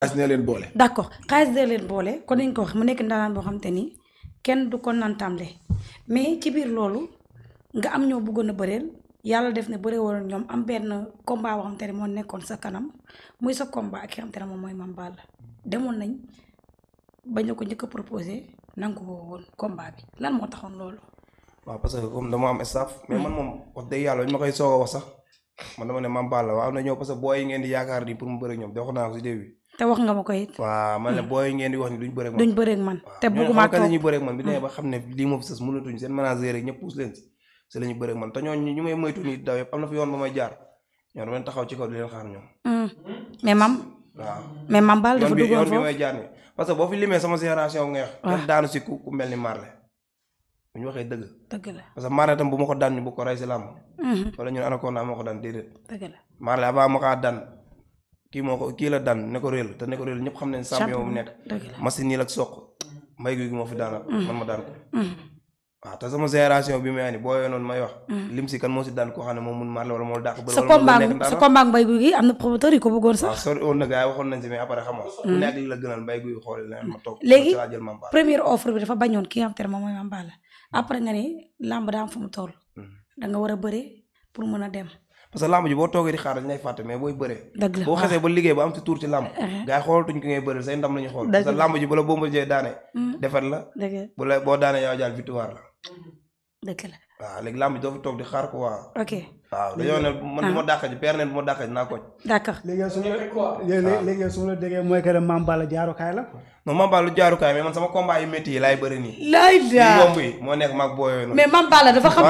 xaalis ne leen boole. d'accord xaalis de leen boole kon nañ ko wax mu nekk ndaanaan boo xam te ni kenn du ko nantamle mais ci biir loolu nga am ñoo bëggoon a bëreel yàlla def ne bëre woon ñoom am benn combat boo xam te ne moo nekkoon sa kanam muy sa combat ak ki xam te ne moom mooy Mame Balla demoon nañ bañ la ko njëkk a proposé nangu ko woon combat bi lan moo taxoon loolu. waaw parce que comme dama am staff. mais man moom wax dëgg yàlla ñu ma koy soog a wax sax man dama ne Mame Balla waaw na ñëw parce que booy yi ngeen di yaakaar ni pour mu bëre ak ñoom wax naa ko si début. te wax nga ma ko it. waaw man ne booy yi ngeen di wax ni duñ bëre ak man. duñ bëre ak man te bëgguma toog ñooñu ñuy bëre ak man bi nee ba xam ne lii moom sës mënatuñ seen manager rek ñëpp puus leen si la ñuy bëre ak man te ñooñu ñu may moytu ni daw yëpp am na fi yoon ba may jaar ñoom dama leen taxaw ci kaw di leen xaar ñoom. mais Mame. waaw mais Mame Balla dafa duggoon yoon bi may jaar ni parce que boo fi limee sama génération nga wax daanu si ku mel ni Marley bu ñu waxee dëgg. dëgg la parce que Marley tam bu ma ko daan ñu bu ko rey si làmb. wala ñun Anaconda moo ko daan déedéet. dëgg la Marley avant ma kaa daan kii la daan ne ko réel te ne ko réel ñëpp xam nañ champion bu nekk. machine yi ak soq mbay gi moo fi daan man ma daan ko. waaw te sama génération bi may ani boo yoonoon may wax. lim si kan moo si daan koo xam ne moom mun Marley wala moo dàq. sa combat mbay gi am na promoteur yi ko bëggoon sax. waaw sori woon na gars yi waxoon nañ si mais après xam nga. ku nekk li la gënal mbay guy xool leen ma toog. léegi première offre bi dafa bañoon ki nga xam te ne moom mooy Mame Balla après nga ne làmb daa am fu mu toll. da nga war a bëre pour mën a dem. parce que làmb ji boo toogee di xaar dañ lay fàtte mais booy bëree. dëgg la boo xesee ba liggéey ba am ci tuur ci làmb. gars yi xoolatuñ ki ngay bëreel say ndam la ñu xool. parce que làmb ji bu la Bombardier daane. defet la. bu la boo daane yow jaal victoire la. dëgg la waaw léegi làmb ji doo fi toog di xaar ko waaw. ok waaw dañoo ne man du ma dàq ji père ne du ma dàq ji naa ko. d'accord léegi su ma la déggee mooy que ne Mame Balla jaarukaay la. non Mame Balla lu jaarukaay mais man sama combat yu métti yi laay bëri nii. laay daa yomb yi moo nekk maag booyoo noonu. mais Mame Balla dafa xam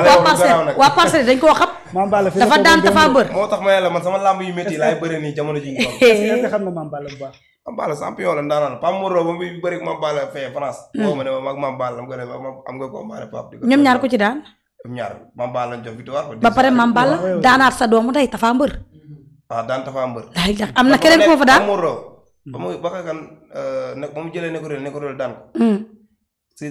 waa parcelle dañ koo xam. Mame Balla dafa daan dafa bër. moo tax ma ne la man sama làmb yu métti yi laay bëri nii jamono ji ñu toll. est-ce que xam nga Mame Balla bu baax. Mame Balla champion la ndaanaan Pape Moro ba muy bëri Mame Balla fee France. boo ma ne ma mag Mame Balla am nga combat Pape. ñoom ñaar ko ci daan. ñoom ñaar Mame Balla lañ jox victoire. ba pare Mame Balla daanaat sa doomu day Tapha Mbeur. waaw daan Tapha Mbeur. am na keneen foofu daan ba mu ba mu jëlee ne ko réel daan ko. si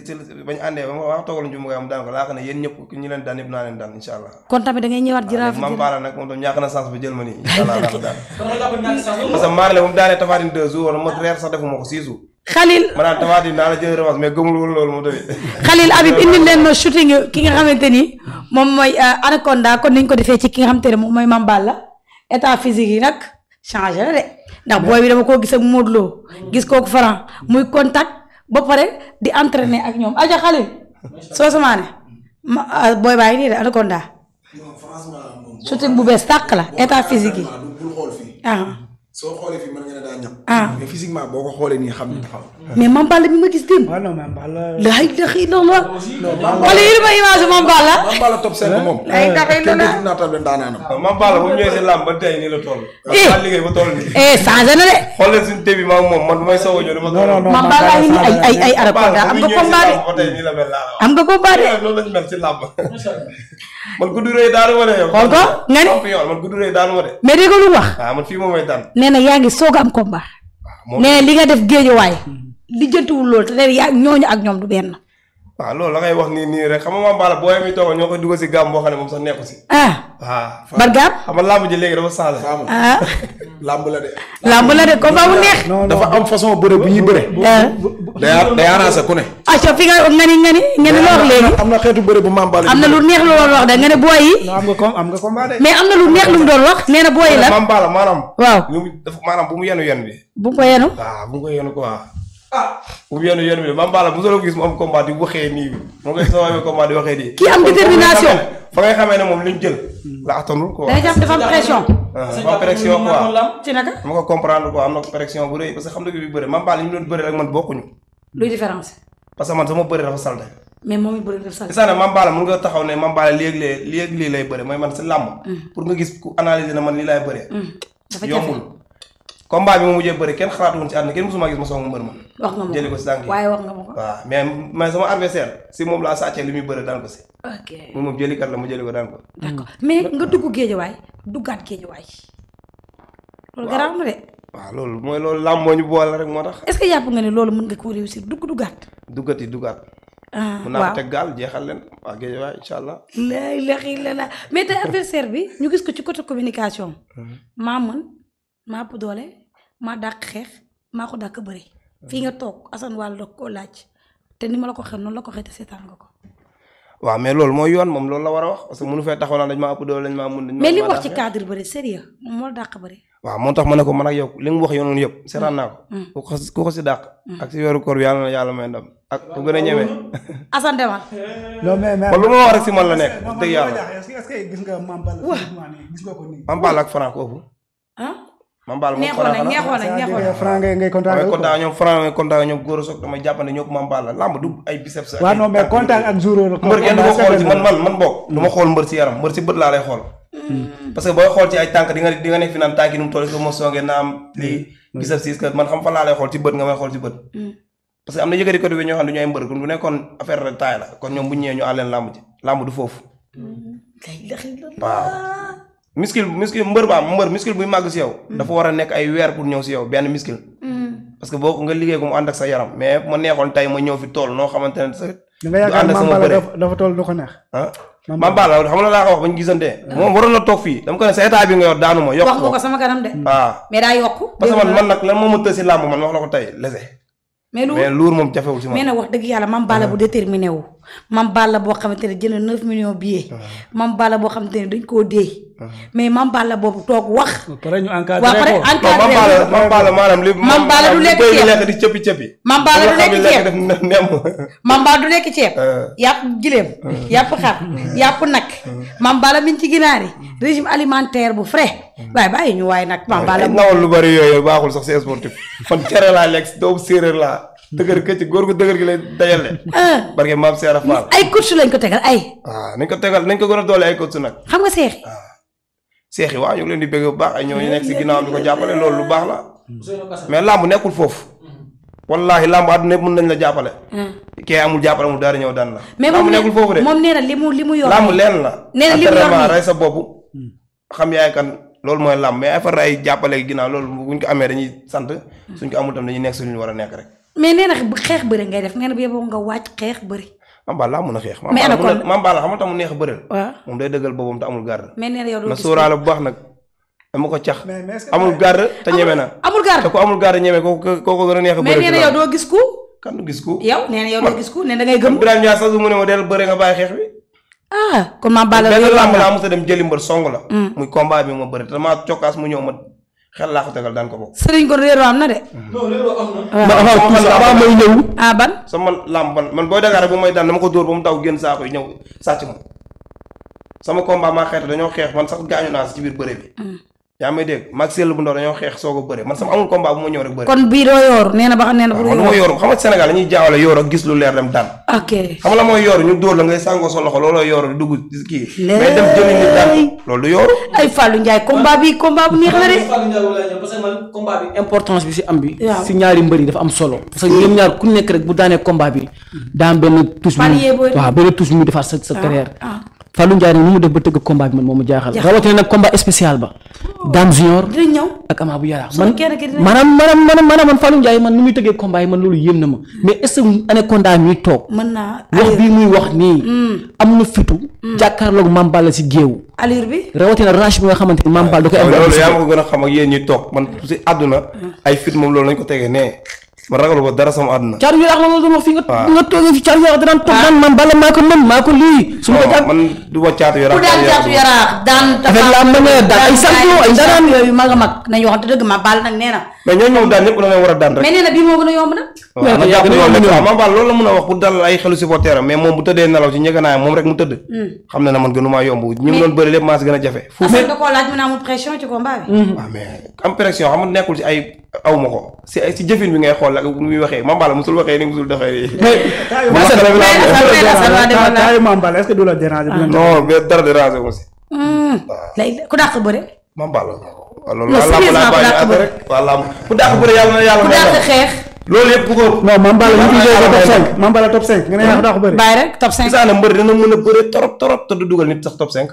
bañ àndee ba ma wax toogal ñu mu daan ko laa xam ne yéen ñëpp ñi leen daan yëpp naa leen daan incha allah. kon tamit da ngay ñëwaat jiraaf Mame Balla nag moom tam ñàkk na chance ba jël ma nii incha allah naa ko daan. parce que Marley moom daanee Tapha Tine 2 jours wala ma reer sax defuma ko 6 jours. Khalil ma naan Tapha Tine naa la jël revanche mais gëmul woon loolu moom tamit. Khalil Habib indil leen ma shooting ki nga xamante ni moom mooy Anaconda kon niñ ko defee ci ki nga xamante ne moom mooy Mame Balla état physique yi nag changé na de ndax booy bi dama koo gis ak Modou Lo gis kooku Franc muy contact ba pare di entraîner ak ñoom aja Khalil soo samaane booy baa ngi nii de Anaconda shooting bu bees tàq la état physique yi. soo xoolee fii mën nga ne daa ñam. mais physiquement boo ko xoolee nii xam ni taxaw. mais Mame Balla bi ma gis démb. waaw non Mame Balla. la ilaha illallah. wala yéen ma image Mame Balla. Mame Balla top 5 moom. la ilaha illallah kenn du naatal leen daanaanam. Mame Balla bu ñu ñëwee si làmb ba tey nii la toll. maa liggéey ba toll nii. changé na de. xool leen suñu début maa moom man bu may soog a ñëw dama. non non Mame Balla yi ay Anaconda am nga combat de. ba tey nii la mel laa am nga combat de. loolu lañ mel si làmb. man gudd rëy daanu ma de yow. xool ko nga ni man gudd rëy daanu ma de. mais dégg nga lu wax. waaw man fii moom may daan. nee na yaa ngi soog a am combat. nee na li nga def géejuwaay. lijjantiwul loolu te nee yaa ñooñu ak ñoom du benn. waaw loolu la ngay wax nii rek xam nga Mame Balla booy mi toog ñoo koy dugal si gàmm boo xam ne moom sax nekku si. waaw. bar gaam. xam nga làmb ji léegi dafa changé. làmb la de. làmb la de combat bu neex. dafa am façon bëre bu ñuy bëre. day arrangé ku ne. acca fi nga nga ni loo wax léegi. am na xeetu bëre bu Mame Balla. am na lu neex lu doon wax de nga ne booy yi. am nga combat de. mais am na lu neex lu mu doon wax nee na booy yi la. Mame Balla maanaam. waaw maanaam bu mu yenu yen bi. bu ko yenu. waaw bu mu ko yenu quoi. bu mu yenu yen bi de Mame Balla mosuloo gis mu am combat di waxee nii moo koy soo amee combat di waxee nii. kii am détermination. fa ngay xamee ne moom li ñu jël. la attanul quoi. day jàpp dafa am pression. dafa am pression quoi. ci naka. dama ko comprendre quoi am na pression bu rëy parce que xam nga bi bëre Mame Balla ñu doon bëre rek man bokkuñu. luy différence. parce que man sama bëre dafa salte. mais moom it bëri dafa salte. gis naa ne Mame Balla mun nga taxaw ne Mame Balla léegi lii lay bëre mooy man si làmb. pour nga gis ku analyser na man lii laay bëre. dafa jafe yombul. combat bi ma mujjee bëre kenn xalaatu woon ci àdduna kenn musuma gis ma song mbër ma. wax nga ma ko jëli ko si tànk yi waaye wax nga ma ko. waaw mais sama adversaire si moom laa sàccee li muy bëre daan ko si. ok moom jëlikat la mu jëli ko daan ko. d'accord mais nga dugg géejawaay duggaat géejawaay. loolu garaaw na de. waaw loolu mooy loolu làmb moo ñu boole rek moo tax. est-ce que yàpp nga ne loolu mën nga ko réussir duggaat. duggaat. mun naa ko teg gaal jeexal leen waa géejawaay incha allah. la ilaha illallah mais tey adversaire bi ñu gis ko ci côté communication. maa mën maa ëpp doole maa dàq xeex maa ko dàq bëri fii nga toog Assane Wall da koo laaj te ni ma la ko xel noonu la ko xëy te seetaan nga ko. waaw mais loolu mooy yoon moom loolu la war a wax parce que mënu fee taxaw naan dañ maa ëpp doole dañ maa mun. mais li mu wax ci cadre bëri sérieux moom moo la dàq bëri. waaw moo tax ma ne ko man ak yow li mu wax yoon yëpp seetaan naa ko. ku ko si dàq. ak si weeru koor bi yàlla na yàlla may ndam ak ku gën a ñeme. Assane demal. non mais lu ma wax rek si man la nekk wax dëgg yàlla. est-ce que gis nga Mame Balla gis nga ko nii. Mame Balla ak Franc kooku. Mame Balla moom neexoon na Franc ngay contact ñoom Franc ngay contact ñoom góor a soog damay jàppande ñoo ko Mame Balla lamb du ay biceps. waaw non mais contact ak jour mbër kenn du ko xool ci man bokk du ma xool mbër si yaram mbër si bët laa lay xool. parce que booy xool ci ay tànk di nga nekk fi naan tànk yi nu mu toll ko ma songee naam lii biceps siis que man xam fa laa lay xool ci bët nga may xool ci bët. parce que am na yëkkati côté bi ñoo xam ne du ñu ay mbër kon bu nekkoon affaire de taille la kon ñoom bu ñu ñëwee ñu àlleen lamb ji lamb du foofu. waaw muscle mbër muscle buy màgg si yow. dafa war a nekk ay weer pour ñëw si yow benn muscle. parce que boo nga liggéey ko mu ànd ak sa yaram mais ma neexoon tey ma ñëw fi tool noo xamante ne sa. du ànd ak sama bëre dafa tool du ko neex. Mame Balla xam nga laa ko wax ba ñu gisante. moom waroon na toog fii dama ko ne sa état bi nga yor daanu ma yokk wax nga ko sama kanam de. waaw mais daa yokk. parce que man nag lan moo ma tëj si làmb man wax la ko tey lese. mais luur moom jafewul si man. mais nag wax dëgg yàlla Mame Balla bu déterminé wu. Mame Balla boo xamante ne jënd 9 millions billets. Mame Balla boo xamante ne dañ koo dee. mais Mame Balla boobu toog wax. pare ñu encadré ko waaw encadré ko Mame Balla maanaam li. Mame Balla du lekk ceeb lekk di cëppi cëppi. Mame Balla du lekk ceeb Mame Balla du lekk ceeb. yàpp gileem. yàpp xar yàpp nag. Mame Balla mi ngi ci ginaar yi régime alimentaire bu frais. waaye bàyyi ñu waaye nag Mame Balla. nawal lu bari yooyu baaxul sax si sportif fan cere laa lekk doomu séeréer laa. dëgër këcc góor gu dëgër gi lay dajale. barke maam Seera Fall. ay coach lañ ko tegal ay. waaw nañ ko tegal nañ ko gën a doole ay coach nag. xam nga seex. waaw seex yi waaw ñu ngi leen di bëgg bu baax ay ñoo ñu nekk si ginnaaw di ko jàppale loolu lu baax la. mais làmb nekkul foofu. wallaahi làmb àdduna yëpp mën nañ la jàppale. kee amul jàppale amul daal di ñëw daan la. làmb nekkul foofu de moom nee na li mu yor. làmb leen la. nee na li mu yor nii rey sa bopp. xam yaay kan loolu mooy làmb mais affaire ay jàppale ginnaaw loolu buñ ko amee dañuy sant suñ ko amul tam dañuy nekk suñu war a nekk rek. mais nee na xeex bëri ngay def nee na bu yeboo nga wàcc xeex bëri. Mame Balla mën a xeex. mais ana kon Mame Balla xam nga tax mu neex a bëreel. waaw moom day dëggal boppam te amul garde. mais nee na yow doo na gis sóoraale bu baax nag dama ko cax. amul garde te ñeme na. amul garde te ko amul garde ñeme kooku gën a neex a bëreel. mais nee na yow doo gis ku. kan du gis ku. yow nee na yow doo gis ku nee na da ngay gëm. Birame Ndiaye sax su mu ne ma del bëre nga bàyyi xeex bi. ah kon Mame Balla benn làmb laa mos a dem jëli mbër song la. muy combat bi ma bëri te damaa cokkaas mu ñëw ma xel laa ko tegal daan ko bokk. sëriñ ko réeroo am na de. non réeroo am na. avant may ñëw. ah ban. sama làmb man booy Dakar bu may daan dama ko dóor ba mu taw génn saako yi ñëw sàcc ma sama combat maa xeex dañoo xeex man sax gaañu naa si ci biir bëre bi. yaa may dégg maag sell bu ndaw dañoo xeex soog a bëre man sama amul combat bu ma ñëw rek bëre. kon bii doo yooru nee na ba xam nee na bu doo man mooy yooru xam nga Sénégal dañuy jaawale yooru ak gis lu leer dem daan. ok xam nga la mooy yooru ñu dóor la ngay sàngoo sa loxo looloo yooru di dugg kii. mais dem jëli nit daan loolu du yooru. ay Fallou Ndiaye combat bu neex la de. Fallou Ndiaye wala ñëw parce que man combat bi importance bi si am bi. waaw si ñaari mbër yi dafa am solo. parce que ñoom ñaar ku nekk rek bu daanee combat bi daa am benn touche. waaw benn touche mu defaat sa carrière. Fallou Ndiaye nag ni mu def ba tëgg combat bi man moom mu jaaxal. rawatina nag combat spécial ba. Dame Junior dinañ ñëw ak Ama bu Yaraax man man Fallou Ndiaye man ni muy tëggee combat yi man loolu yéem na ma mais est-ce que Anaconda mi toog. mën naa wax bii muy wax nii. am na fitu. jàkkaarloog Mame Balla si géew. allure bi. rawatina range bi nga xamante ni Mame Balla da koy am. loolu yaa ma ko gën a xam ak yéen ñi toog man si àdduna ay fit moom loolu lañ ko tegee nee man ragalu ko dara sama àdduna. Caatu Yaraax la doon wax fi nga toogee fi Caatu Yaraax daan toog daan man Balla maa ko mën maa ko lii. su ma ko jàng man du ma Caatu Yaraax. ku daan Caatu Yaraax daan. affaire la am na nga daan ay champion ay ndaraan yooyu mag a mag nañu waxante dëgg Mame Balla nag nee na. mais ñoo ñëw daan ñëpp da ngay war a daan rek. mais nee na bii moo gën a yomb nag. waaw na jàpp Mame Balla loolu la mën a wax pour dalal ay xelu supporter am mais moom bu tëddee nelaw ci njëganaayam moom rek mu tëdd. xam na ne man gënumaa yomb ñi mu doon bëri lépp maa si gën a jafe. Assane da koo laaj mu ne amul pression ci combat bi. waaw mais am pression xam nga nekkul ci ay aw ma ko si jëfin bi ngay xool ak nu muy waxee Mame Balla musul waxee ni musul defee. taayu Mame Balla est-ce que du la déranger. non mais dara déranger aussi. léegi ku dàq bëre. Mame Balla waaw loolu waa làmb ku dàq bëre yàlla na yàlla. ku dàq xeex. loolu yëpp ku ko. non Mame Balla ñu tuddee ko top 5 Mame Balla top 5 nga ne yaa dàq bëre. bàyyi rek top 5. gisaane mbër dina mën a bëre torop te du dugal nit sax top 5.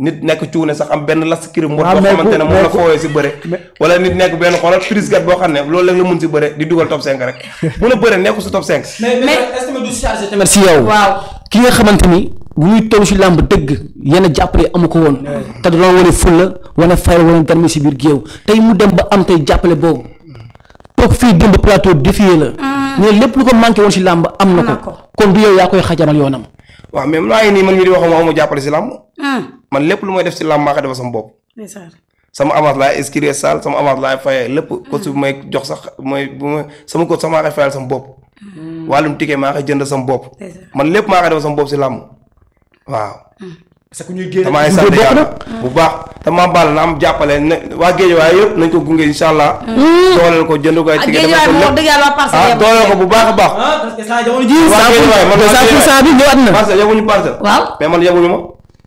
nit nekk cuune sax am benn las kiri mbot boo xamante ne moom la fooyee si bëre wala nit nekk benn xoolal prise gat boo xam ne loolu la mun si bëre di dugal top 5 rek mun a bëre nekku si top 5. mais est-ce que du chargé tamit si yow. waaw ki nga xamante ni bu ñuy toll si làmb dëgg yenn jàppale amu ko woon te da doon wane fulla wane fayal wane gan mi si biir géew tey mu dem ba am tey jàppale boobu toog fii démb plateau défier la. mais lépp lu ko manqué woon si làmb am na ko. kon du yow yaa koy xajamal yoonam. waaw mais maa ngi nii man mii di wax ma jàppale si làmb. man lépp lu may def si làmb maa ko defal sama bopp. sama avance laay inscrire salle sama avance laay fayee lépp coach bi may jox sax mooy bu ma sama coach sax maa koy fayal sama bopp. wàllum ticket maa koy jënd sama bopp. man lépp maa koy defal sama bopp si làmb waaw. parce que ñuy génn damaa sant yàlla bu baax te Mame Balla na am jàppale ne waa Guédiawaye yëpp nañ ko gunge incha allah. dooleel ko jënd ko ay ticket dooleel ko bu baax a baax. parce que saa jamono jii. waa Guédiawaye man saa pour saa bi ñëwaat na. parce que yabuñu parcelle. waaw mais man yabuñu ma.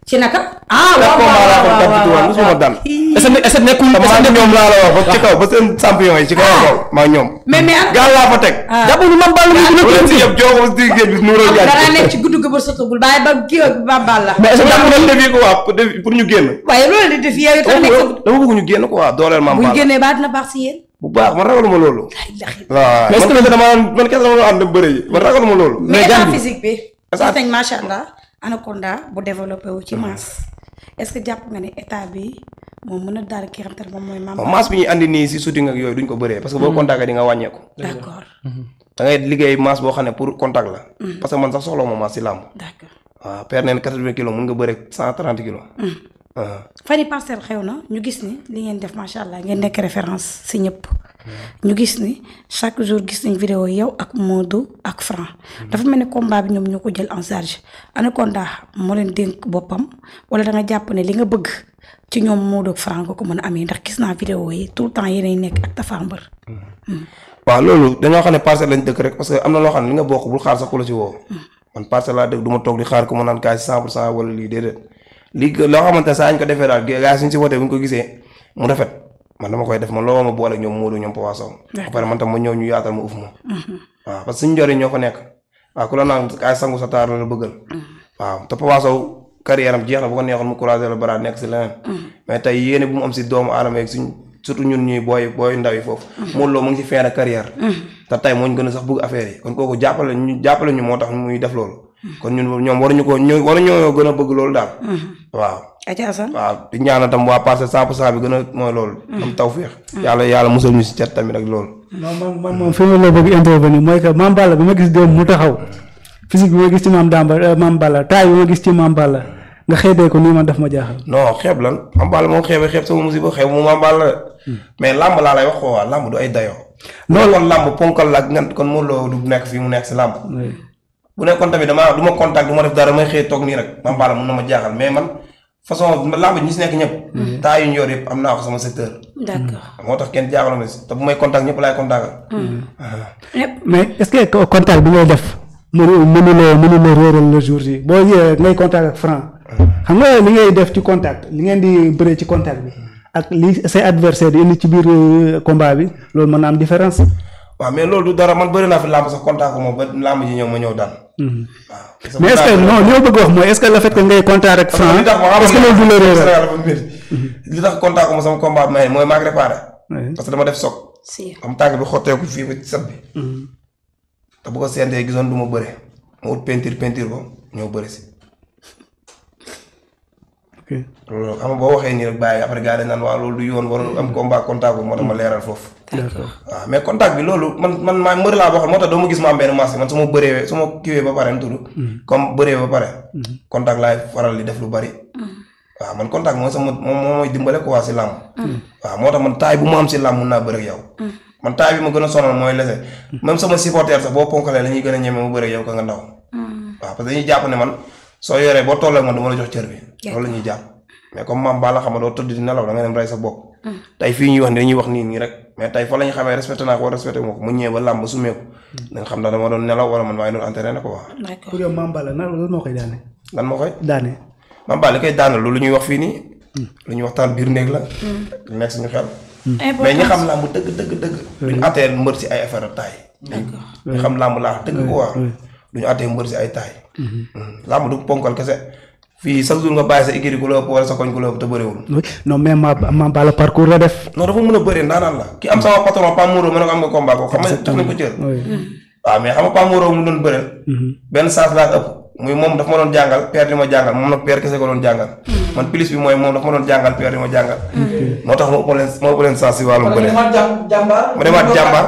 ci naka. waaw musuma daan. est-ce que nekkul ñoom laa la wax ba ci kaw ba seen champion yi ci kaw kaw maa ñoom. mais gaal laa fa teg. jàppuñu Mame Balla mu gën a si yëpp joo ko si géej bi nuuroo jaay. dara nekk ci guddi ba sotagul bàyyi ba kii Mame Balla. mais est-ce que jàpp défi ko waa pour ñu génn. waaye loolu di def yow itam nekk dama bëgg ñu génn ko waa dooleel Mame Balla. bu génnee ba dina baax si yéen. bu baax man ragaluma loolu. waaw mais est-ce que man kese dama ànd bëre yi man ragaluma loolu. mais état physique bi. gis nañ macha allah Anaconda bu développé wu ci masse. est-ce que jàpp nga ne état bi moom mën a daal ki xam te ne moom mooy Mame Balla. masse bi ñuy andi nii si shooting ak yooyu duñ ko bëree parce que boo contacté di nga wàññeeku. d'accord. da ngay liggéey masse boo xam ne pour contact la. parce que man sax soxla ma masse si làmb. d'accord. waaw per neen 80 kilos mën nga bëre 130 kilos. fan yi parcelle xew na ñu gis ni li ngeen def macha allah ngeen nekk référence si ñëpp. ñu gis ni chaque jour gis nañ vidéo yow ak Modou ak Franc dafa mel ni combat bi ñoom ñoo ko jël en charge Anaconda moo leen dénk boppam wala da nga jàpp ne li nga bëgg ci ñoom Modou ak Franc nga ko mën a amee ndax gis naa vidéo yi tout le temps yéenay nekk ak Tapha Mbeur. waaw loolu dañoo xam ne parcelle lañ dëkk rek parce que am na loo xam ne li nga bokk bul xaar sax ku la ci woo. man parcelle laa dëkk du ma toog di xaar ku ma naan kaay si 100% wala lii déedéet lii loo xamante ne saa ñu ko defee daal gars suñ si wootee bu ñu ko gisee mu rafet. man dama koy def man loo ma boole ñoom Modou ñoom Papa Sow. après man tam ma ñëw ñu yaatal ma uf ma. waaw parce que suñu njëriñ ñoo fa nekk. waaw ku la naan ay sangu sa taar la bëggal. waaw te Papa Sow carrière am jeex na bu ko neexoon mu croiser le bras nekk si leneen. mais tey yéene bu mu am si doomu aadama yeeg suñ surtout ñun ñuy booy ndaw yi foofu. Modou Lo mu ngi si fin de carrière. te tey moo ñu gën a sax bëgg affaire yi kon kooku jàppale ñu moo tax muy def loolu. kon ñoom waruñoo gën a bëgg loolu daal. waaw. waaw di ñaanal tam waa Parcelles 100% bi gën a mooy loolu. am tawfeex. yàlla musal ñu si cat tamit ak loolu. non man moom fi ma la bëgg intervenir mooy que Mame Balla bi ma gis démb mu taxaw physique bi ma gis ci Mame Balla taille bi ma gis ci Mame Balla nga xeebee ko nii man daf ma jaaxal. non xeeb lan Mame Balla moom xeeb sama musiba xeeb mu Mame Balla mais làmb laa lay wax ko waa làmb du ay dayoo. loolu kon làmb ponkal la ak ngan kon Modou Lo du nekk fii mu nekk si làmb. bu nekkoon tamit du ma contact du ma def dara may xëy toog nii rek Mame Balla mun na ma jaaxal mais man façon làmb ñi si nekk ñëpp. taa yu ñu yor yëpp am naa ko sama secteur. d'accord moo tax kenn jaaxal ma si te bu may contact ñëpp laay contact. mais est-ce que contact bi ngay def mënuloo réeral le jour yi boo yee ngay contact ak Franc xam nga li ngay def ci contact li ngeen di bëree ci contact bi ak li say adversaire di indi ci biir combat bi loolu mën na am différence. waaw mais loolu du dara man bëri naa fi làmb sax contact ko moom ba làmb ji ñëw ma ñëw daan. waaw mais est-ce que non li ma bëgg wax mooy est-ce que le fait que ngay contact ak Franc est-ce que loolu du la réeral. li tax contact ko ma sama combat bi mooy maa ngi réparé. parce que dama def soog. am tànk bi xotteeku fii ba sat bi. te bu ko seentee gisoon du ma bëre ma ut peinture ko ñëw bëri si. loolu xam nga boo waxee nii rek bàyyi après gars yi dañ naan waaw loolu du yoon waroon am combat contact bu moo tax ma leeral foofu. waaw mais contact bi loolu man maa mbër laa boo xam moo tax doo ma gis ma am benn masse man su ma bëree su ma kiwee ba pare mu tudd. comme bëree ba pare. contact laay faral di def lu bari. waaw man contact mooy sama moom mooy dimbale quoi si làmb. waaw moo tax man taay bu mu am si làmb mun naa bëre ak yow. man taay bi ma gën a sonal mooy lese même sama supporter sax boo ponkalee la ñuy gën a ñeme mu bëre ak yow ka nga ndaw. waaw parce que dañuy jàpp ne man soo yoree boo tolloo ak man du ma la jox cër bi. loolu la ñuy jàpp mais comme Mame Balla xam nga doo tëdd di nelaw da nga dem rey sa bopp. tey fii ñuy wax ni dañuy wax nii rek mais tey fa la ñu xamee respecté naa ko wala respecté moo ko mu ñëwee ba làmb ba sumeeku da nga xam ndax dama doon nelaw wala man maa ngi doon entraîné ko waa. pour yow Mame Balla lan moo koy daane. lan moo koy daane. Mame Balla li koy daanal loolu ñuy wax fii nii. lu ñuy waxtaan biir néeg la. lu nekk suñu xel. mais ñi xam làmb dëgg. duñu attee mbër si ay affaire taay. ñu xam làmb laa dëgg ko waa. duñu attee mbër si ay taay. làmb du ponkal kese. fii chaque jour nga bàyyi sa écurie ku la ëpp wala sa koñ ku la ëpp te bëriwul. non mais Mame Balla parcours la def. non dafa mën a bëri ndaanaan la ki am sama patron Pam Mouro ma ne ko am nga combat ko xam nga jox nañ ko cër. waaw mais xam nga Pam Mouro mu doon bëreel. benn sens laa ëpp muy moom dafa ma doon jàngal père di ma jàngal moom nag père kese ko doon jàngal. man plus bi mooy moom dafa ma doon jàngal père di ma jàngal. moo tax moo ëpp leen sens si wàllum bëre. ma demaat jàmbaar.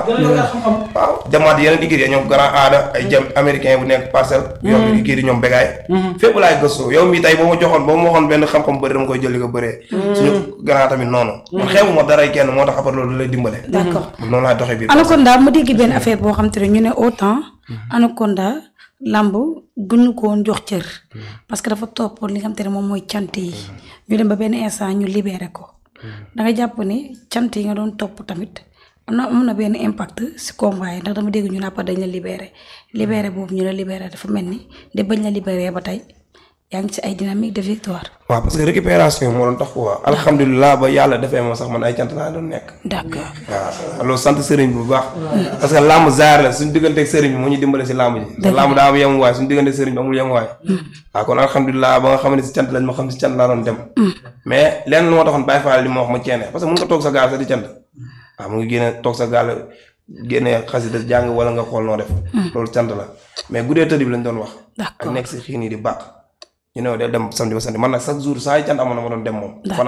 waaw jamaat yeneen écurie ñoom grand aada ay américain bu nekk parcelle. yow mi écurie ñoom bégaay. fépp laay gëstoo yow mii tey boo ma waxoon benn xam-xam bëri dama koy jël li ko bëree. suñu grand tamit noonu. man xeebu ma dara kenn moo tax après loolu lay dimbale. d'accord noonu laay doxee biir. Anaconda mu dégg benn affaire boo xam te ne ñu ne autant Anaconda lamb gënu ko woon jox cër parce que dafa toppoon li nga xam te ne moom mooy cant yi ñu dem ba benn instant ñu libéré ko da nga jàpp ne cant yi nga doon topp tamit am na benn impact si combat yi ndax dama dégg ñu ne après dañ la libéré boobu ñu la libéré dafa mel ni de bañ la libéré ba tey yaa ngi ci ay dynamique de victoire. waaw parce que récupération moo doon tax quoi alhamdulilah ba yàlla defee ma sax man ay cant laa doon nekk. d'accord waaw loolu sant sëriñ bi bu baax. parce que làmb zaar la suñu digganteeg sëriñ bi moo ñu dimbale si làmb ji. te làmb daa am yemuwaay suñu digganteeg sëriñ bi amul yemuwaay. waaw kon alhamdulilah ba nga xam ne si cant lañ ma xam si cant laa doon dem. mais lenn lu ma taxoon bàyyi faale li ma wax ma ceene parce que mun nga toog sa gaal sa di cant. waaw mu ngi génne toog sa gaal génne xasida jàng wala nga xool noo def. loolu cant la mais guddee tëdd bi lañ doon wax. ak nekk si xiin yi di baax ñu ne de dem samedi ba samedi man nag chaque jour saa yi cant amoon na ma doon dem moom.